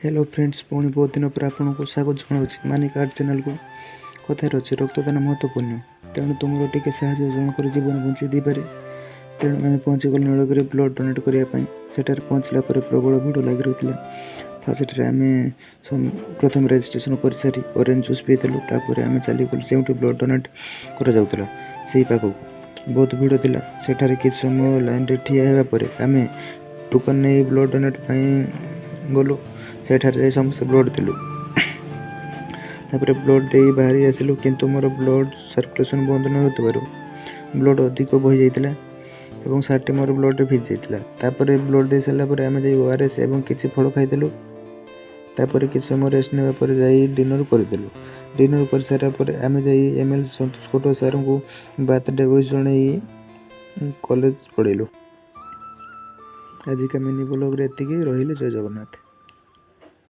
Hello friends, ପୁଣି ବହୁତ ଦିନ ପରେ ଆପଣଙ୍କୁ ସ୍ୱାଗତ ଜଣାଉଛି ମାନିକ ଆର୍ଟ ଚ୍ୟାନେଲକୁ। କଥାରେ ଅଛି, ରକ୍ତଦାନ ମହତ୍ତ୍ୱପୂର୍ଣ୍ଣ। ତେଣୁ ତୁମର ଟିକେ ସାହାଯ୍ୟ ଜଣଙ୍କର ଜୀବନ ବଞ୍ଚାଇ ଦେଇପାରେ। ତେଣୁ ଆମେ ପହଞ୍ଚିଗଲୁ ନୀଳଗିରି ବ୍ଲଡ଼ ଡୋନେଟ୍ କରିବା ପାଇଁ। ସେଠାରେ ପହଞ୍ଚିଲା ପରେ ପ୍ରବଳ ଭିଡ଼ ଲାଗି ରହିଥିଲା। ସେଠାରେ ଆମେ ପ୍ରଥମେ ରେଜିଷ୍ଟ୍ରେସନ୍ କରିସାରି ଅରେଞ୍ଜ ଜୁସ୍ ପିଇଥିଲୁ। ତାପରେ ଆମେ ଚାଲିଗଲୁ ଯେଉଁଠି ବ୍ଲଡ଼ ଡୋନେଟ୍ କରାଯାଉଥିଲା ସେଇ ପାଖକୁ। ବହୁତ ଭିଡ଼ ଥିଲା ସେଠାରେ। କିଛି ସମୟ ଲାଇନ୍ରେ ଠିଆ ହେବା ପରେ ଆମେ ଟୋକନ୍ ନେଇ ବ୍ଲଡ଼ ଡୋନେଟ୍ ପାଇଁ ଗଲୁ। ସେଠାରେ ଯାଇ ସମସ୍ତେ ବ୍ଲଡ଼ ଦେଲୁ। ତାପରେ ବ୍ଲଡ଼ ଦେଇ ବାହାରି ଆସିଲୁ। କିନ୍ତୁ ମୋର ବ୍ଲଡ଼ ସାର୍କୁଲେସନ୍ ବନ୍ଦ ନ ହେଉଥିବାରୁ ବ୍ଲଡ଼ ଅଧିକ ବହି ଯାଇଥିଲା ଏବଂ ସାର୍ଟଟି ମୋର ବ୍ଲଡ଼ରେ ଭିଜି ଯାଇଥିଲା। ତାପରେ ବ୍ଲଡ଼ ଦେଇ ସାରିଲା ପରେ ଆମେ ଯାଇ ଓଆରଏସ୍ ଏବଂ କିଛି ଫଳ ଖାଇଥିଲୁ। ତାପରେ କିଛି ସମୟ ରେଷ୍ଟ ନେବା ପରେ ଯାଇ ଡିନର୍ କରିଥିଲୁ। ଡିନର୍ କରିସାରିଲା ପରେ ଆମେ ଯାଇ ଏମଏଲସି ସନ୍ତୋଷ ଖଟୁଆ ସାର୍ଙ୍କୁ ବାର୍ଥଡେ ୱିଶ୍ ଜଣାଇ କଲେଜ ପଳେଇଲୁ। ଆଜିକା ମିନି ବ୍ଲଗ୍ରେ ଏତିକି ରହିଲେ। ଜୟ ଜଗନ୍ନାଥ।